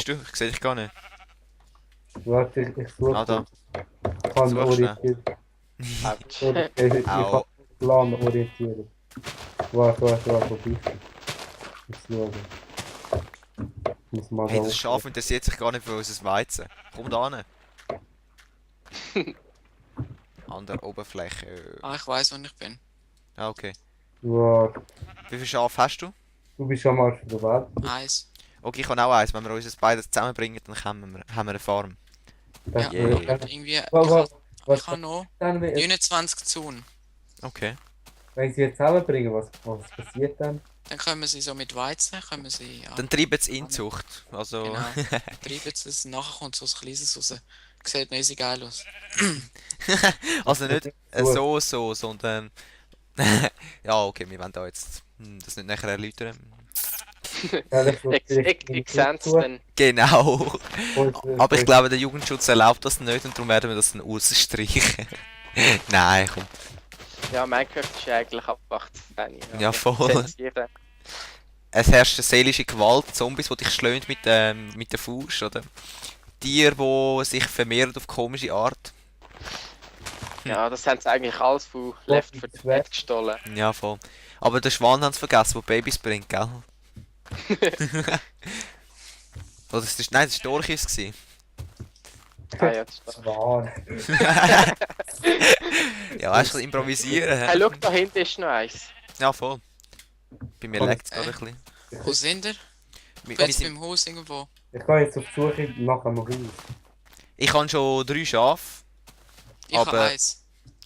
bist du? Ich sehe dich gar nicht. Warte, ich suche. Ah, da. Ich kann Such orientieren. Autsch. Ich Au. kann Plan orientieren. Warte, wo bist du? Ich schaue. Ich muss mal Hey, da das Schaf interessiert sich gar nicht für unser Weizen. Komm da hin. An der Oberfläche. Ah, ich weiß, wo ich bin. Ah, okay. Warte, Wie viel Schaf hast du? du bist am Arsch der Welt. Eins. Okay, ich kann auch eins. Wenn wir uns beides zusammenbringen, dann haben wir eine Farm. Das Ja, Yeah. irgendwie. Was Ich habe noch dann, wenn 29 Zonen. Okay. sie jetzt zusammenbringen, was passiert dann? Dann können sie so mit Weizen, können sie ja. Dann treiben sie Inzucht. Also. Genau. Treiben sie es, nachher kommt so ein kleines raus. Sieht riesig geil aus. Also nicht Gut. so, sondern. Ja, okay, wir wollen da jetzt das nicht nachher erläutern. Ja, das wird vielleicht Ich seh's zu. dann. Genau. Und, Aber ich glaube, der Jugendschutz erlaubt das nicht und darum werden wir das dann rausstreichen. Nein, komm. Ja, Minecraft ist ja eigentlich ab 18. Ja, voll. Zensieren. Es herrscht eine seelische Gewalt, Zombies, die dich schlagen mit der Faust, oder? Tiere, die sich vermehren auf komische Art. Ja, das haben sie eigentlich alles von Left 4 Dead gestohlen. Ja, voll. Aber den Schwan haben sie vergessen, der Babys bringt, gell? Oder nein, das war Storchis. Ah ja, das ist das. Schwan. Ja, weißt du, improvisieren. Hey, hä? schau, da hinten ist noch eins. Ja, voll. Bei mir Komm. leckt es gerade ein bisschen. Wo sind ihr? Wir, Ich bin wir jetzt sind, beim Haus irgendwo. Ich gehe jetzt auf die Suche nach einem Haus. ich habe schon 3 Schafe. Ich habe Aber- eins.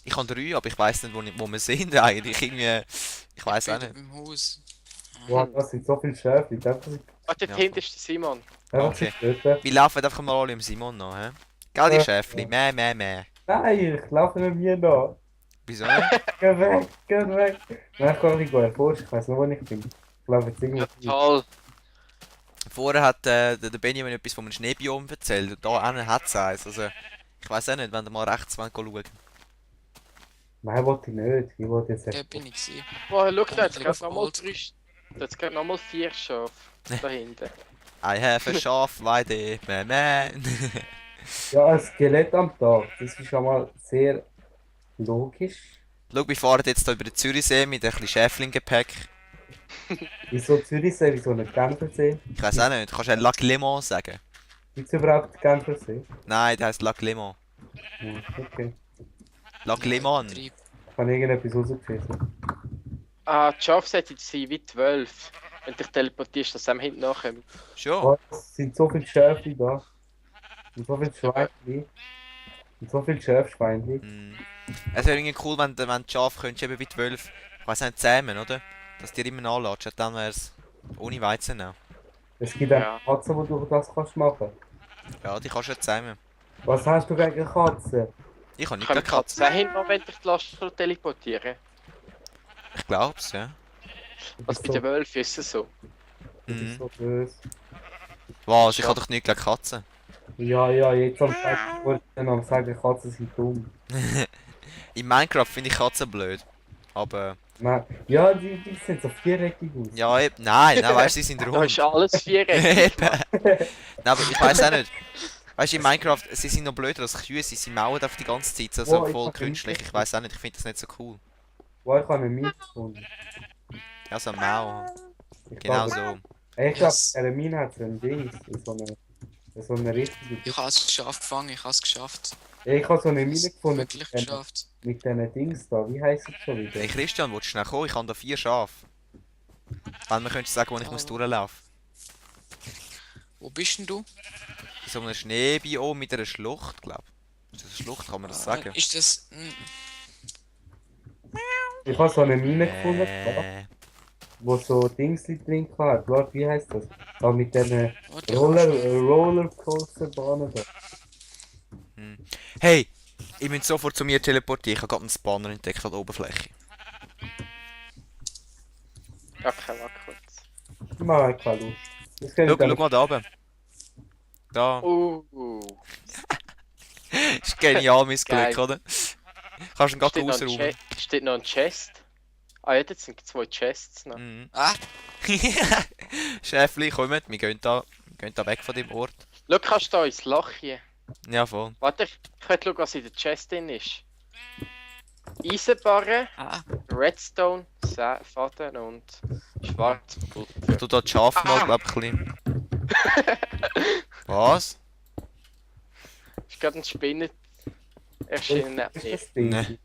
Ich habe 3, aber ich weiss nicht, wo wir sind eigentlich. Irgendwie, ich weiss Ich auch bin nicht. beim Haus. Wow, das sind so viele Schäfe. Ich denke, Warte, Ja. da hinten ist der Simon. Okay. sie töten. Wir laufen einfach mal alle im Simon nach, hä? Gell, die Schäfli? Mäh. Nein, ich laufe mit mir da. Wieso nicht? Geh weg. Nein, ich kann nicht erforschen. Ich weiß noch, wo ich bin. Ich laufe jetzt irgendwo. Ja, toll. Vorher hat der Benjamin etwas von einem Schneebiom erzählt und da hinten hat es eins. Also, ich weiss auch nicht, wenn ihr mal rechts schauen. Nein, wollte ich nicht. Ich wollte jetzt Da bin ich gewesen. Boah, schau, da jetzt Ich gerade bin nochmal auf 3. Da jetzt gerade nochmal 4 Schafe. Da hinten. I have a Schafweide, mäh. Ja, ein Skelett am Tag. Das ist schon mal sehr logisch. Schau, wir fahren jetzt hier über den Zürichsee mit ein bisschen Schäfling-Gepäck. Wieso Zürichsee? Wieso nicht Genfersee? Ich weiss auch nicht, kannst du Lac Léman sagen? Gibt es überhaupt Genfersee? Nein, der heisst Lac Léman. Hm, okay. Lac Léman. Betrieb. Ich habe irgendetwas rausgeschissen. Ah, die Schafe sollten sein wie 12. Wenn du dich teleportierst, dass sie einem hinten nachkommen. Schon? Oh, es sind so viele Schäfchen da. Und so viele Schweinchen. Und so viele Schäfschweinchen. Hm. Es wäre irgendwie cool, wenn die Schafe könntest eben wie 12, ich weiss nicht, zähmen, oder? Dass die immer nachlatschen, dann wär's ohne Weizen auch. Es gibt Ja. auch Katzen, wo du das kannst machen. Ja, die kannst du ja zähmen. Was hast du gegen Katzen? Ich habe nicht Können gegen Katzen. Katzen hinten noch, wenn dich die Last teleportieren? Ich glaub's, ja. Du Was bist bei so, den Wölfen ist es so. du bist Mhm. so böse. Was? Ich habe doch nicht gegen Katzen. Ja, jetzt am sagen, Katzen sind dumm. In Minecraft finde ich Katzen blöd. Aber, Nein. Ja, die sehen so viereckig aus. ja, nein, weißt du, sie sind Da rund. ist alles viereckig. Eben. Nein, aber ich weiß auch nicht. Weißt du, in Minecraft, sie sind noch blöder als Kühe, sie mauern einfach die ganze Zeit so, Oh, ich voll hab künstlich. nicht- Ich weiß auch nicht, ich finde das nicht so cool. Wow, ich habe eine Mine gefunden. Ja, so Mau. Ich Genau glaube, so. Ich glaube, Yes. eine Mine hat so ein Ding. So eine richtige. Ich habe es geschafft, gefangen, ich habe es geschafft. Ja, ich habe so eine Mine gefunden Wirklich geschafft. mit diesen Dings da. Wie heisst es schon wieder? Hey Christian, willst du schnell kommen? Ich habe da 4 Schafe. Wenn man könnte sagen, wo ich muss durchlaufen. Wo bist denn du? In so einem Schneebiom mit einer Schlucht, glaube ich. Ist das eine Schlucht, kann man das sagen? Ist das. Ich habe so eine Mine gefunden, Äh, wo so Dings drin hat. Warte, wie heißt das? Da mit diesen Warte, Rollercoaster-Bahnen da. Hey, ich bin sofort zu mir teleportieren. Ich habe gerade einen Spanner entdeckt an der Oberfläche. Okay, warte kurz. Mal keine Lust. Das kann ich Schau dann mal da oben. Da. Ist genial, mein Geil. Glück, oder? Kannst du ihn gerade Steht noch, ein ausräumen. steht noch ein Chest. Ah ja, jetzt sind 2 Chests noch. Mhm. Ah, Schäfli, kommt, wir gehen da Geht da weg von dem Ort. Schau, kannst du da ins Loch hier? Ja, voll. Warte, ich will schauen, was in der Chest drin ist. Eisenbarre, Ah, Redstone, Faden und Ich Schwarzpulver. tu da die Schafe mal, glaub ich, ein bisschen. Was? Ist gerade ein Spinner erschienen neben Ist mir. das Ding? Nee.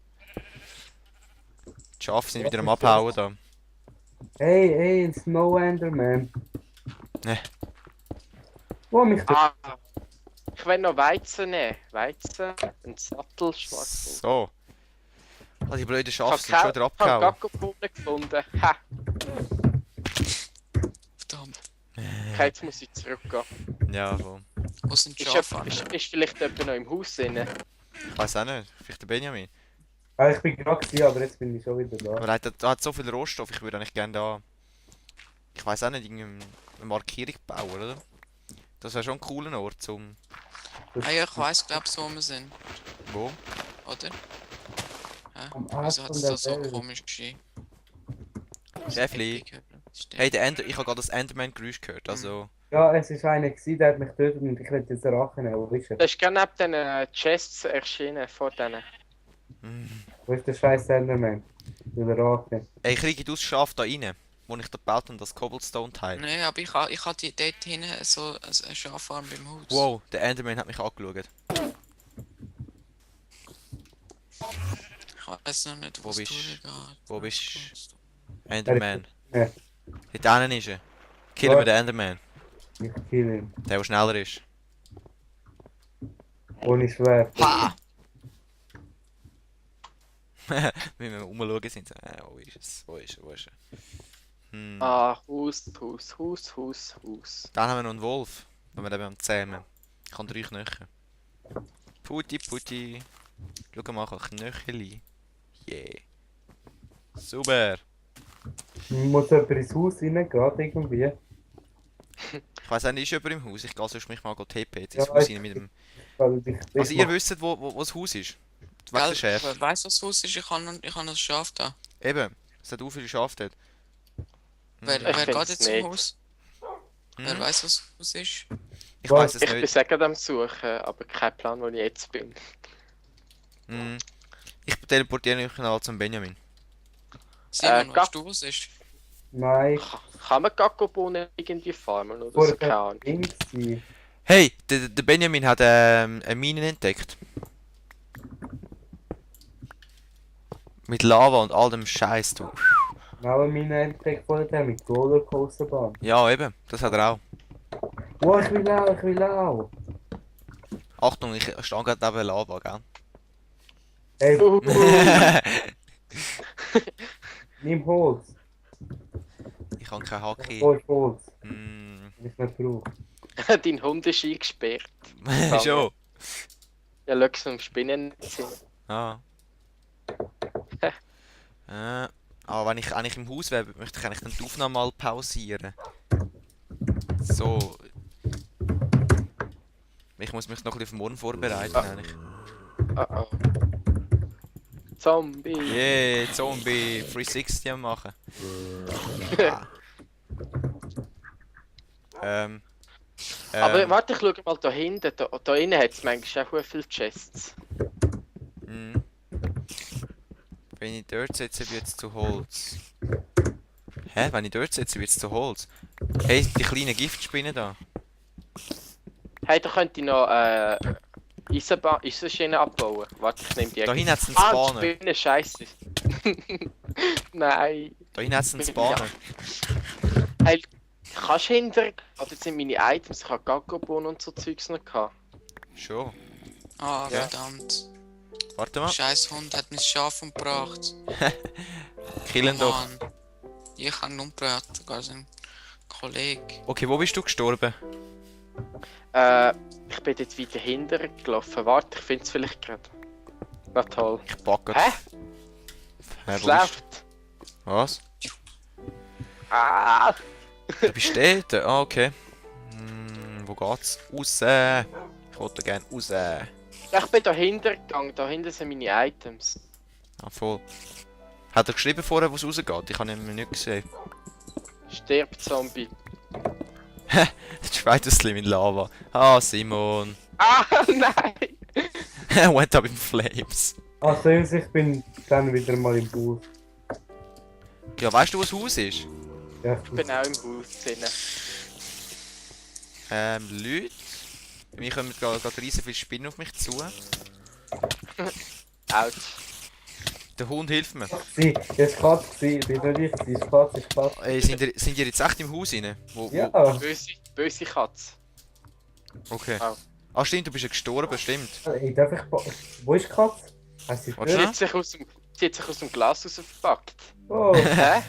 Die Schafe sind wieder am Abhauen da. Hey, ein Snow Enderman. Nee. Oh, mich Ah, ich will noch Weizen nehmen. Weizen, ein Sattel, Schwarzpulver. So. Ah, die blöden Ich Schafe habe sind schon wieder abgehauen. Gackobohnen gefunden. Ha, verdammt. okay, jetzt muss ich zurückgehen. Ja, voll. Wo sind die Ist, Schafe? ist vielleicht jemand noch im Haus drin? Ich weiß auch nicht. Vielleicht der Benjamin. Ah, ich bin gerade gewesen, aber jetzt bin ich schon wieder da. Aber er hat so viel Rohstoff, ich würde eigentlich gerne da. Ich weiß auch nicht, irgendeine Markierung bauen, oder? Das wäre schon ein cooler Ort zum. Ah ja, ich weiss, glaubst du, wo wir sind, Wo? oder? Hä? Am Wieso Arsch hat von es der da so Welt. komische... Schäfli. Stimmt. Hey, ich habe gerade das Enderman-Geräusch gehört, also. Ja, es ist einer gewesen, der hat mich getötet und ich will jetzt Rache nehmen. Wo ist er? Das ist gerade neben den Chests erschienen, vor denen. Wo ist der scheiß Enderman? Ich will Rache. Ey, kriege das Schaf da rein, wo ich da gebaut habe, das Cobblestone-Teil. Nein, aber ich ha die dort hinten so eine Schaffarm beim Haus. Wow, der Enderman hat mich angeschaut. Ich weiß noch nicht, Wo was bist- durchgeht. wo bist- Enderman. Ja. Dort hinten ist er. Killen wir den Enderman. Ich kill ihn. Der schneller ist. Ohne Schwert. Ha! Wie wir rumschauen sind. So, wo ist es? Wo ist er? Wo ist er? Ah, Haus. Dann haben wir noch einen Wolf. Wenn wir den beim Zähmen. Ich kann 3 Knöchel. Putti. Schau mal, Knöcheli. Yeah. Super. Muss jemand ins Haus rein, gerade irgendwie? Ich weiss auch nicht, ist jemand im Haus? Ich gehe sonst mich mal TP jetzt Ja, ins Haus ich- rein mit dem... Also, Also ihr wisst, wo das Haus ist? Wegen der Schäfer. Wer weiss, was das Haus ist? Ich habe ein Schaf da. Eben. Es hat auch viele Schafe dort. Wer Ich geht find's jetzt zum nicht. Haus? Wer Hm? weiss, was das Haus ist? Ich weiss es Ich bin nicht. sehr gerade am Suchen, aber kein Plan, wo ich jetzt bin. Hm. Ich teleportiere mich noch zum Benjamin. Simon, Gab- weißt du, was es ist? Nein, Kann man Gackobohnen irgendwie farmen oder so? vorher Keine kann Ahnung. Dings sein. Hey, der Benjamin hat eine Mine entdeckt. Mit Lava und all dem Scheiß, du. Genau meine entdeckt vorher der mit Rollercoasterbahn. Ja, eben. Das hat er auch. Oh, ich will auch. Achtung, ich stehe gerade neben Lava, gell? Hey, nimm Holz. Ich habe keine Hacke. Wo ist Holz? Mm. Wenn ich nicht brauche. Dein Hund ist eingesperrt. Schon. Ja, schau so am Spinnen sind. Ah. Aber wenn ich eigentlich im Haus wäre, möchte ich eigentlich dann die Aufnahme mal pausieren. So. Ich muss mich noch ein bisschen auf morgen vorbereiten eigentlich. Oh. Zombie. Yeah, Zombie 360 am machen. Aber warte, ich schau mal da hinten. Da innen hat es manchmal auch viele Chests. Mhm. Wenn ich dort setze, wird es zu Holz. Hä? Wenn ich dort setze, wird es zu Holz. Hey, die kleinen Giftspinnen da. Hey, da könnte ich noch Eisenschienen abbauen. Warte, ich nehme die. Da hinten hat es einen Ah, Spawner. die Spinnen, scheiße. Nein. Da hinten hat es einen Spawner. Hey, kannst du hindern? Oder sind meine Items? Ich habe Gackobohnen und so Zeugs noch gehabt. Schon. Ah, Ja. verdammt. Warte mal. Scheiß Hund hat mein Schaf umgebracht. Killen doch. Mann. Ich habe ihn umgebracht, sogar sein Kollege. Okay, wo bist du gestorben? Ich bin jetzt wieder hinterher gelaufen. Warte, ich finde es vielleicht gerade. Na toll. Ich packe. Hä? Hä, Es wo bist läuft. Was? Ah! Du bist dort? Ah, okay. Wo geht's? Raus! Ich wollte gerne raus. Ich bin da hinten gegangen. Da hinten sind meine Items. Ah, voll. Hat er geschrieben vorher, wo es rausgeht? Ich habe ihn nicht gesehen. Stirb, Zombie. Der Spider Slim in Lava. Ah, Simon. Ah, nein! Went up in flames. Also ich bin dann wieder mal im Bus. Ja, weißt du, wo das Haus ist? Ja, Ich bin auch im Haus drin. Leute. Bei mir kommen gerade riesen viele Spinnen auf mich zu. Autsch. Der Hund hilft mir. sie, es kann sie, bin nicht ich, sie ist Katze, ist Katze. Ey, sind ihr jetzt echt im Haus rein? Ja, Böse Katze. Okay. Au. Ah, stimmt, du bist ja gestorben, stimmt. ich darf ich... Wo ist die Katze? Hast du sie Warte Sie schnell. hat sich aus dem Glas rausgepackt. Oh, Hä?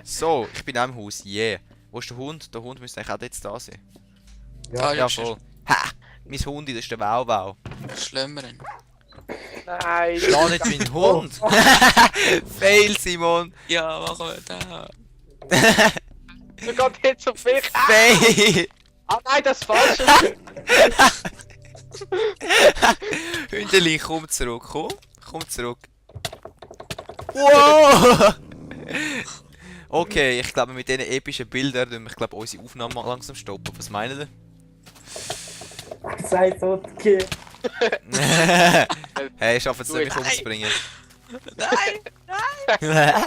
So, ich bin auch im Haus, yeah. Wo ist der Hund? Der Hund müsste eigentlich auch jetzt da sein. ja. Ja, voll. Ha! Mein Hund, das ist der Wow-Wow. Schlimmeren. Nein! Schlag nicht meinen Hund! Fail, Simon! Ja, machen wir da. Du gehst jetzt auf mich! Fail! Ah nein, das ist falsch! Hündeli, komm zurück, komm zurück. Wow! Okay, ich glaube mit diesen epischen Bildern tun wir, ich glaube, unsere Aufnahme mal langsam stoppen. Was meinen ihr? Sei so, okay. Hey, schaffen es nicht, mich Nein. umzubringen. Nein!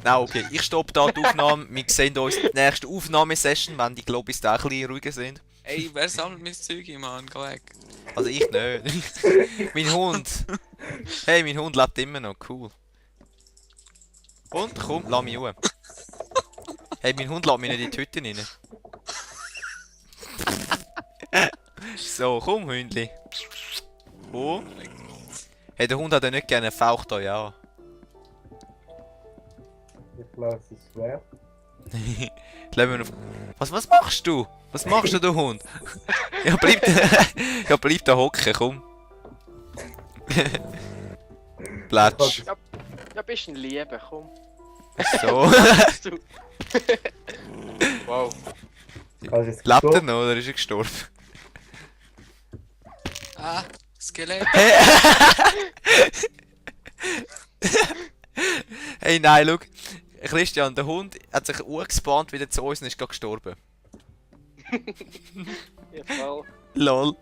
Nein, okay, ich stoppe da die Aufnahme. Wir sehen uns in der nächsten Aufnahmesession, wenn die Globis da ein bisschen ruhiger sind. Ey, wer sammelt mein Zeug im Mann? Geh weg. Also ich nicht. Mein Hund. Hey, mein Hund lebt immer noch, cool. Und komm, lass mich ruhen. Hey, mein Hund lässt mich nicht in die Hütte rein. So, komm, Hündli. Komm. Hey, der Hund hat ja nicht gerne, er faucht euch an. Ich lasse es schwer. Lassen wir auf... Was machst du? Was machst du, der Hund? Ja, bleib da hocken, komm. Platsch. Ja, bist ein Liebe, komm. So. Du. Wow. Hast du jetzt Lebt er gestorben? noch oder ist er gestorben? Ah, Skelett. Hey, nein, schau. Christian, der Hund hat sich gespawnt wieder zu uns und ist gerade gestorben. Ja, voll. Lol.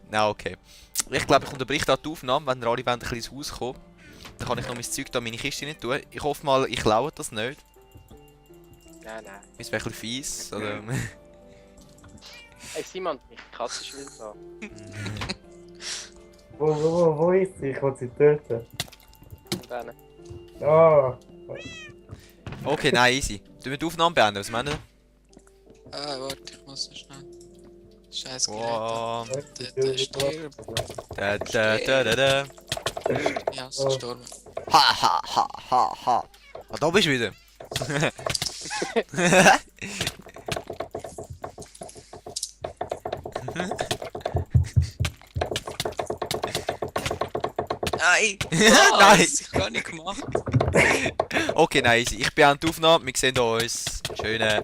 Na, okay. Ich glaube, ich unterbreche da die Aufnahme, wenn ihr alle wollt, ein bisschen ins Haus kommen. Dann kann ich noch mein Zeug da in meine Kiste nicht tun. Ich hoffe mal, ich klaue das nicht. Nein. Das wäre ein bisschen fies. Oder... Hey Simon, die Katze ist wieder da. Wo ist sie? Ich will sie töten. Und dann. Ah, Okay, nein, easy. Tun wir die Aufnahme beenden, was meinen Ah, warte, ich muss noch schnell. Scheiß Skelett. Wow. Der stirbt. Da. Ja, ist gestorben. Ha. Ah, da bist du wieder. Nein! Nein. Ich gar nicht gemacht. Okay, nein, easy. Ich beende die Aufnahme, wir sehen uns. Schönen